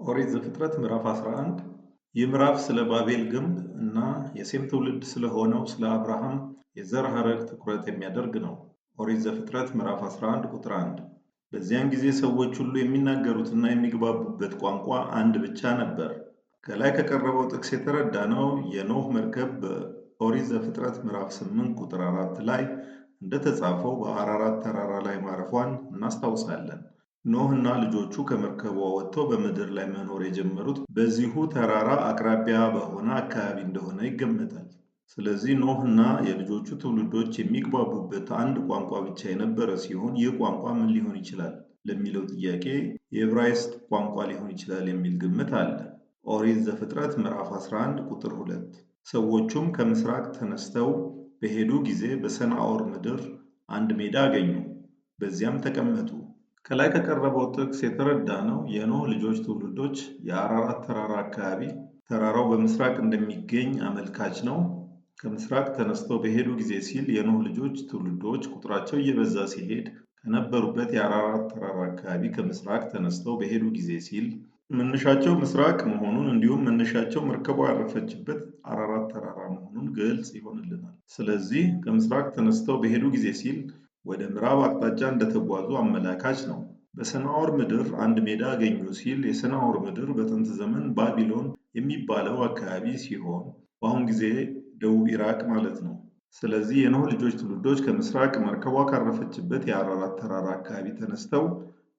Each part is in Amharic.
ኦሪት ዘፍጥረት ምዕራፍ 11። ይህ ምዕራፍ ስለ ባቤል ግንብ እና የሴም ትውልድ ስለሆነው ስለ አብርሃም የዘር ሐረግ ትኩረት የሚያደርግ ነው። ኦሪት ዘፍጥረት ምዕራፍ 11 ቁጥር 1። በዚያን ጊዜ ሰዎች ሁሉ የሚናገሩትና የሚግባቡበት ቋንቋ አንድ ብቻ ነበር። ከላይ ከቀረበው ጥቅስ የተረዳነው የኖህ መርከብ በኦሪት ዘፍጥረት ምዕራፍ 8 ቁጥር 4 ላይ እንደተጻፈው በአራራት ተራራ ላይ ማረፏን እናስታውሳለን። ኖህ እና ልጆቹ ከመርከቧ ወጥተው በምድር ላይ መኖር የጀመሩት በዚሁ ተራራ አቅራቢያ በሆነ አካባቢ እንደሆነ ይገመታል። ስለዚህ ኖህ እና የልጆቹ ትውልዶች የሚግባቡበት አንድ ቋንቋ ብቻ የነበረ ሲሆን ይህ ቋንቋ ምን ሊሆን ይችላል ለሚለው ጥያቄ የዕብራይስጥ ቋንቋ ሊሆን ይችላል የሚል ግምት አለ። ኦሪት ዘፍጥረት ምዕራፍ 11 ቁጥር 2። ሰዎቹም ከምስራቅ ተነስተው በሄዱ ጊዜ በሰናዖር ምድር አንድ ሜዳ አገኙ፣ በዚያም ተቀመጡ። ከላይ ከቀረበው ጥቅስ የተረዳነው የኖህ ልጆች ትውልዶች የአራራት ተራራ አካባቢ ተራራው በምስራቅ እንደሚገኝ አመልካች ነው። ከምስራቅ ተነስተው በሄዱ ጊዜ ሲል የኖህ ልጆች ትውልዶች ቁጥራቸው እየበዛ ሲሄድ ከነበሩበት የአራራት ተራራ አካባቢ ከምስራቅ ተነስተው በሄዱ ጊዜ ሲል መነሻቸው ምስራቅ መሆኑን እንዲሁም መነሻቸው መርከቧ ያረፈችበት አራራት ተራራ መሆኑን ግልጽ ይሆንልናል። ስለዚህ ከምስራቅ ተነስተው በሄዱ ጊዜ ሲል ወደ ምዕራብ አቅጣጫ እንደተጓዙ አመላካች ነው። በሰናዖር ምድር አንድ ሜዳ አገኙ ሲል የሰናዖር ምድር በጥንት ዘመን ባቢሎን የሚባለው አካባቢ ሲሆን በአሁን ጊዜ ደቡብ ኢራቅ ማለት ነው። ስለዚህ የኖህ ልጆች ትውልዶች ከምስራቅ መርከቧ ካረፈችበት የአራራት ተራራ አካባቢ ተነስተው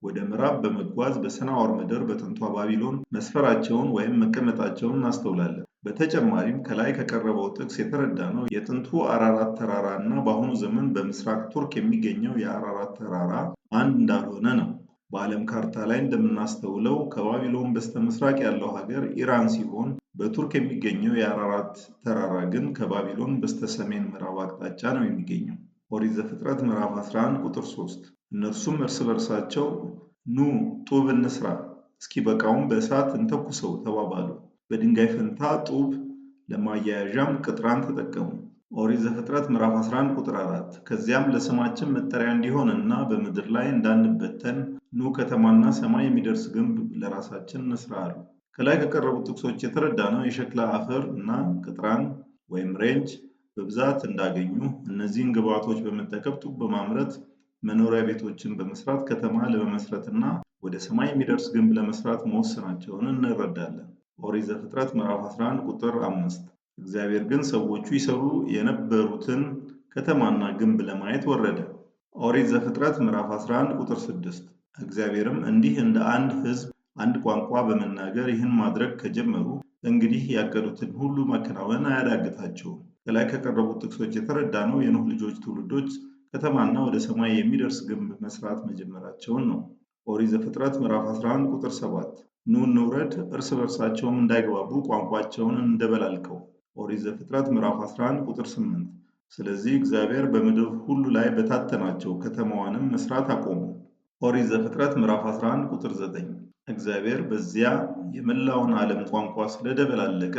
ወደ ምዕራብ በመጓዝ በሰናዖር ምድር በጥንቷ ባቢሎን መስፈራቸውን ወይም መቀመጣቸውን እናስተውላለን። በተጨማሪም ከላይ ከቀረበው ጥቅስ የተረዳነው የጥንቱ አራራት ተራራ እና በአሁኑ ዘመን በምስራቅ ቱርክ የሚገኘው የአራራት ተራራ አንድ እንዳልሆነ ነው። በዓለም ካርታ ላይ እንደምናስተውለው ከባቢሎን በስተምስራቅ ያለው ሀገር ኢራን ሲሆን በቱርክ የሚገኘው የአራራት ተራራ ግን ከባቢሎን በስተሰሜን ምዕራብ አቅጣጫ ነው የሚገኘው። ኦሪት ዘፍጥረት ምዕራፍ 11 ቁጥር 3። እነርሱም እርስ በርሳቸው ኑ ጡብ እንስራ፣ እስኪበቃውም በእሳት እንተኩሰው ተባባሉ። በድንጋይ ፈንታ ጡብ ለማያያዣም ቅጥራን ተጠቀሙ። ኦሪት ዘፍጥረት ምዕራፍ 11 ቁጥር 4። ከዚያም ለስማችን መጠሪያ እንዲሆንና በምድር ላይ እንዳንበተን ኑ ከተማና ሰማይ የሚደርስ ግንብ ለራሳችን እንስራ አሉ። ከላይ ከቀረቡት ጥቅሶች የተረዳነው የሸክላ አፈር እና ቅጥራን ወይም ሬንጅ በብዛት እንዳገኙ እነዚህን ግብዓቶች በመጠቀም ጡብ በማምረት መኖሪያ ቤቶችን በመስራት ከተማ ለመመስረትና ወደ ሰማይ የሚደርስ ግንብ ለመስራት መወሰናቸውን እንረዳለን። ኦሪት ዘፍጥረት ምዕራፍ 11 ቁጥር 5። እግዚአብሔር ግን ሰዎቹ ይሰሩ የነበሩትን ከተማና ግንብ ለማየት ወረደ። ኦሪት ዘፍጥረት ምዕራፍ 11 ቁጥር 6። እግዚአብሔርም እንዲህ እንደ አንድ ሕዝብ አንድ ቋንቋ በመናገር ይህን ማድረግ ከጀመሩ እንግዲህ ያቀዱትን ሁሉ ማከናወን አያዳግታቸውም። ከላይ ከቀረቡት ጥቅሶች የተረዳነው የኖህ ልጆች ትውልዶች ከተማና ወደ ሰማይ የሚደርስ ግንብ መስራት መጀመራቸውን ነው። ኦሪት ዘፍጥረት ምዕራፍ 11 ቁጥር 7። ኑ እንውረድ፣ እርስ በርሳቸውም እንዳይግባቡ ቋንቋቸውን እንደበላልቀው። ኦሪት ዘፍጥረት ምዕራፍ 11 ቁጥር 8። ስለዚህ እግዚአብሔር በምድር ሁሉ ላይ በታተናቸው፣ ከተማዋንም መስራት አቆሙ። ኦሪት ዘፍጥረት ምዕራፍ 11 ቁጥር 9። እግዚአብሔር በዚያ የመላውን ዓለም ቋንቋ ስለደበላለቀ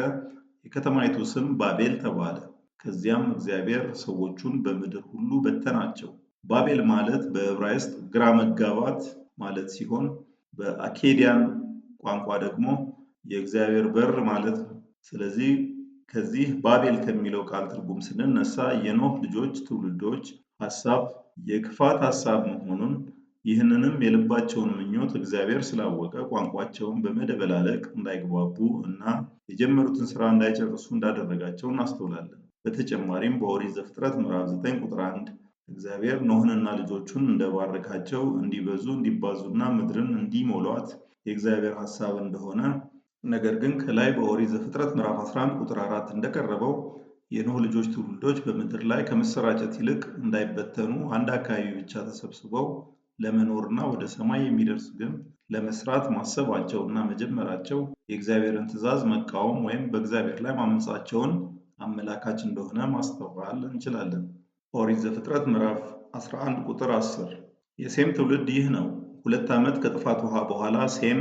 የከተማይቱ ስም ባቤል ተባለ። ከዚያም እግዚአብሔር ሰዎቹን በምድር ሁሉ በተናቸው። ባቤል ማለት በዕብራይስጥ ግራ መጋባት ማለት ሲሆን በአኬዲያን ቋንቋ ደግሞ የእግዚአብሔር በር ማለት ነው። ስለዚህ ከዚህ ባቤል ከሚለው ቃል ትርጉም ስንነሳ የኖህ ልጆች ትውልዶች ሐሳብ የክፋት ሐሳብ መሆኑን ይህንንም የልባቸውን ምኞት እግዚአብሔር ስላወቀ ቋንቋቸውን በመደበላለቅ እንዳይግባቡ እና የጀመሩትን ስራ እንዳይጨርሱ እንዳደረጋቸው እናስተውላለን። በተጨማሪም በኦሪት ዘፍጥረት ምዕራፍ 9 ቁጥር 1 እግዚአብሔር ኖህንና ልጆቹን እንደባረካቸው እንዲበዙ እንዲባዙና ምድርን እንዲሞሏት የእግዚአብሔር ሐሳብ እንደሆነ ነገር ግን ከላይ በኦሪት ዘፍጥረት ምዕራፍ 11 ቁጥር 4 እንደቀረበው የኖህ ልጆች ትውልዶች በምድር ላይ ከመሰራጨት ይልቅ እንዳይበተኑ አንድ አካባቢ ብቻ ተሰብስበው ለመኖርና ወደ ሰማይ የሚደርስ ግንብ ለመስራት ማሰባቸውና መጀመራቸው የእግዚአብሔርን ትእዛዝ መቃወም ወይም በእግዚአብሔር ላይ ማመፃቸውን አመላካች እንደሆነ ማስተዋል እንችላለን። ኦሪት ዘፍጥረት ምዕራፍ 11 ቁጥር 10። የሴም ትውልድ ይህ ነው። 2 ዓመት ከጥፋት ውሃ በኋላ ሴም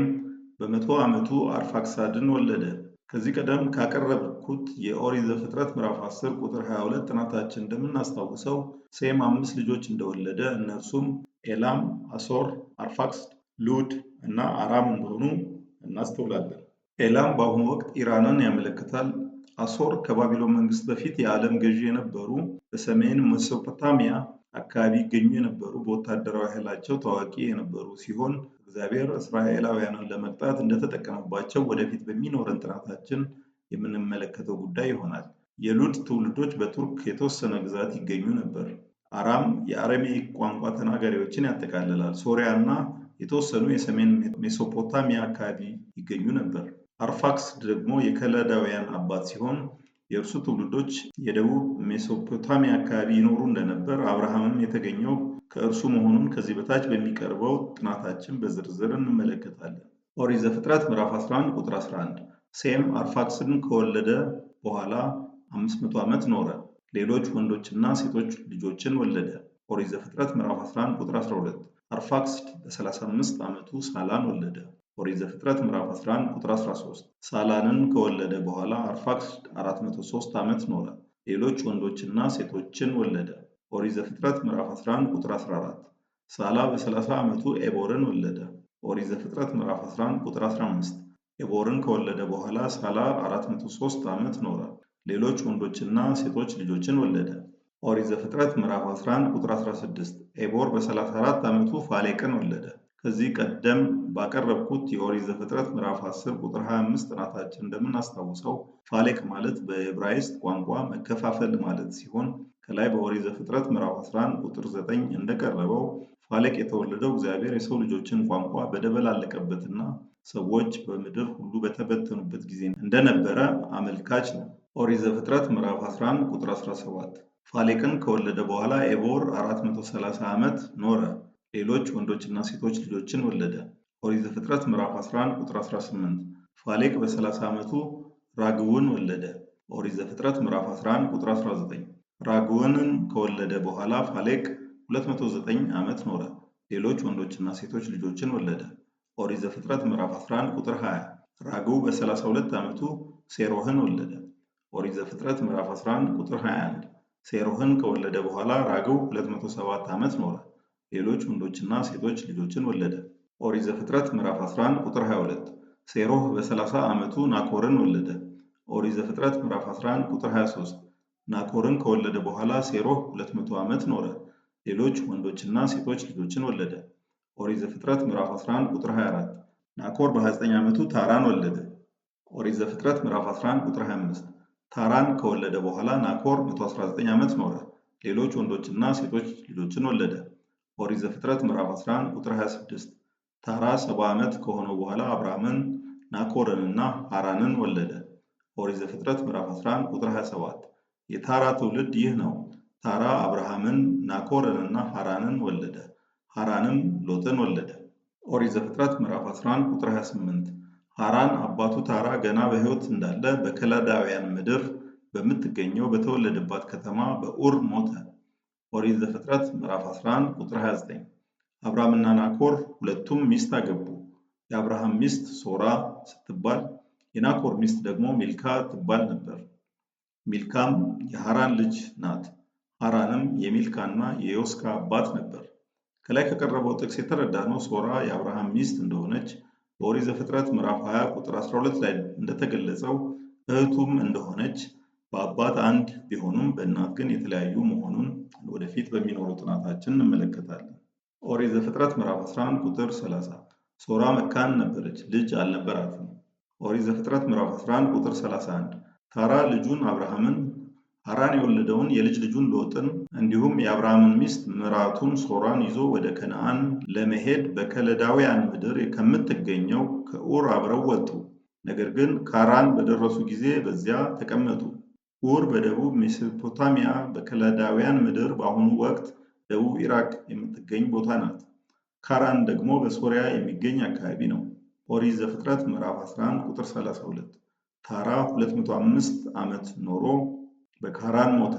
በ100 ዓመቱ አርፋክሳድን ወለደ። ከዚህ ቀደም ካቀረብኩት የኦሪት ዘፍጥረት ምዕራፍ 10 ቁጥር 22 ጥናታችን እንደምናስታውሰው ሴም 5 ልጆች እንደወለደ እነርሱም ኤላም፣ አሶር፣ አርፋክስድ፣ ሉድ እና አራም እንደሆኑ እናስተውላለን። ኤላም በአሁኑ ወቅት ኢራንን ያመለክታል። አሶር ከባቢሎን መንግስት በፊት የዓለም ገዢ የነበሩ፣ በሰሜን ሜሶፖታሚያ አካባቢ ይገኙ የነበሩ፣ በወታደራዊ ኃይላቸው ታዋቂ የነበሩ ሲሆን እግዚአብሔር እስራኤላውያንን ለመቅጣት እንደተጠቀመባቸው ወደፊት በሚኖረን ጥናታችን የምንመለከተው ጉዳይ ይሆናል። የሉድ ትውልዶች በቱርክ የተወሰነ ግዛት ይገኙ ነበር። አራም የአረሜይክ ቋንቋ ተናጋሪዎችን ያጠቃልላል። ሶሪያ እና የተወሰኑ የሰሜን ሜሶፖታሚያ አካባቢ ይገኙ ነበር። አርፋክስድ ደግሞ የከለዳውያን አባት ሲሆን የእርሱ ትውልዶች የደቡብ ሜሶፖታሚያ አካባቢ ይኖሩ እንደነበር፣ አብርሃምም የተገኘው ከእርሱ መሆኑን ከዚህ በታች በሚቀርበው ጥናታችን በዝርዝር እንመለከታለን። ኦሪት ዘፍጥረት ምዕራፍ 11 ቁጥር 11። ሴም አርፋክስድን ከወለደ በኋላ 500 ዓመት ኖረ፣ ሌሎች ወንዶችና ሴቶች ልጆችን ወለደ። ኦሪት ዘፍጥረት ምዕራፍ 11 ቁጥር 12። አርፋክስድ በ35 ዓመቱ ሳላን ወለደ። ኦሪት ዘፍጥረት ምዕራፍ 11 ቁጥር 13። ሳላንን ከወለደ በኋላ አርፋክስድ 403 ዓመት ኖረ፣ ሌሎች ወንዶችና ሴቶችን ወለደ። ኦሪት ዘፍጥረት ምዕራፍ 11 ቁጥር 14። ሳላ በ30 ዓመቱ ኤቦርን ወለደ። ኦሪት ዘፍጥረት ምዕራፍ 11 ቁጥር 15። ኤቦርን ከወለደ በኋላ ሳላ 403 ዓመት ኖረ፣ ሌሎች ወንዶችና ሴቶች ልጆችን ወለደ። ኦሪት ዘፍጥረት ምዕራፍ 11 ቁጥር 16። ኤቦር በ34 ዓመቱ ፋሌቅን ወለደ። ከዚህ ቀደም ባቀረብኩት የኦሪት ዘፍጥረት ምዕራፍ 10 ቁጥር 25 ጥናታችን እንደምናስታውሰው ፋሌቅ ማለት በዕብራይስጥ ቋንቋ መከፋፈል ማለት ሲሆን ከላይ በኦሪት ዘፍጥረት ምዕራፍ 11 ቁጥር 9 እንደቀረበው ፋሌቅ የተወለደው እግዚአብሔር የሰው ልጆችን ቋንቋ በደበላለቀበትና ሰዎች በምድር ሁሉ በተበተኑበት ጊዜ እንደነበረ አመልካች ነው። ኦሪት ዘፍጥረት ምዕራፍ 11 ቁጥር 17። ፋሌቅን ከወለደ በኋላ ኤቦር 430 ዓመት ኖረ፣ ሌሎች ወንዶችና ሴቶች ልጆችን ወለደ። ኦሪት ዘፍጥረት ምዕራፍ 11 ቁጥር 18። ፋሌቅ በ30 ዓመቱ ራግውን ወለደ። ኦሪት ዘፍጥረት ምዕራፍ 11 ቁጥር 19። ራግውንን ከወለደ በኋላ ፋሌቅ 209 ዓመት ኖረ፣ ሌሎች ወንዶችና ሴቶች ልጆችን ወለደ። ኦሪት ዘፍጥረት ምዕራፍ 11 ቁጥር 20። ራግው በ32 ዓመቱ ሴሮህን ወለደ። ኦሪት ዘፍጥረት ምዕራፍ 11 ቁጥር 21። ሴሮህን ከወለደ በኋላ ራግው 207 ዓመት ኖረ፣ ሌሎች ወንዶችና ሴቶች ልጆችን ወለደ። ኦሪት ዘፍጥረት ምዕራፍ 11 ቁጥር 22። ሴሮህ በ30 ዓመቱ ናኮርን ወለደ። ኦሪት ዘፍጥረት ምዕራፍ 11 ቁጥር 23። ናኮርን ከወለደ በኋላ ሴሮህ 200 ዓመት ኖረ፣ ሌሎች ወንዶችና ሴቶች ልጆችን ወለደ። ኦሪት ዘፍጥረት ምዕራፍ 11 ቁጥር 24። ናኮር በ29 ዓመቱ ታራን ወለደ። ኦሪት ዘፍጥረት ምዕራፍ 11 ቁጥር 25። ታራን ከወለደ በኋላ ናኮር 119 ዓመት ኖረ፣ ሌሎች ወንዶችና ሴቶች ልጆችን ወለደ። ኦሪት ዘፍጥረት ምዕራፍ 11 ቁጥር 26። ታራ 70 ዓመት ከሆነው በኋላ አብርሃምን፣ ናኮርንና ሃራንን ወለደ። ኦሪት ዘፍጥረት ምዕራፍ 11 ቁጥር 27። የታራ ትውልድ ይህ ነው። ታራ አብርሃምን፣ ናኮርንና ሃራንን ወለደ። ሃራንም ሎጥን ወለደ። ኦሪት ዘፍጥረት ምዕራፍ 11 ቁጥር 28። ሃራን አባቱ ታራ ገና በሕይወት እንዳለ በከለዳውያን ምድር በምትገኘው በተወለደባት ከተማ በኡር ሞተ። ኦሪት ዘፍጥረት ምዕራፍ 11 ቁጥር 29። አብርሃምና ናኮር ሁለቱም ሚስት አገቡ። የአብርሃም ሚስት ሶራ ስትባል የናኮር ሚስት ደግሞ ሚልካ ትባል ነበር። ሚልካም የሃራን ልጅ ናት። ሃራንም የሚልካና የዮስካ አባት ነበር። ከላይ ከቀረበው ጥቅስ የተረዳነው ሶራ የአብርሃም ሚስት እንደሆነች፣ በኦሪት ዘፍጥረት ምዕራፍ 20 ቁጥር 12 ላይ እንደተገለጸው እህቱም እንደሆነች፣ በአባት አንድ ቢሆኑም በእናት ግን የተለያዩ መሆኑን ወደፊት በሚኖረው ጥናታችን እንመለከታለን። ኦሪት ዘፍጥረት ምዕራፍ 11 ቁጥር 30። ሶራ መካን ነበረች፣ ልጅ አልነበራትም። ኦሪት ዘፍጥረት ምዕራፍ 11 ቁጥር 31። ታራ ልጁን አብርሃምን፣ ሐራን የወለደውን የልጅ ልጁን ሎጥን፣ እንዲሁም የአብርሃምን ሚስት ምራቱን ሶራን ይዞ ወደ ከነዓን ለመሄድ በከለዳውያን ምድር ከምትገኘው ከኡር አብረው ወጡ። ነገር ግን ካራን በደረሱ ጊዜ በዚያ ተቀመጡ። ኡር በደቡብ ሜሶፖታሚያ በከለዳውያን ምድር በአሁኑ ወቅት ደቡብ ኢራቅ የምትገኝ ቦታ ናት። ካራን ደግሞ በሶሪያ የሚገኝ አካባቢ ነው። ኦሪት ዘፍጥረት ምዕራፍ 11 ቁጥር 32። ታራ 205 ዓመት ኖሮ በካራን ሞተ።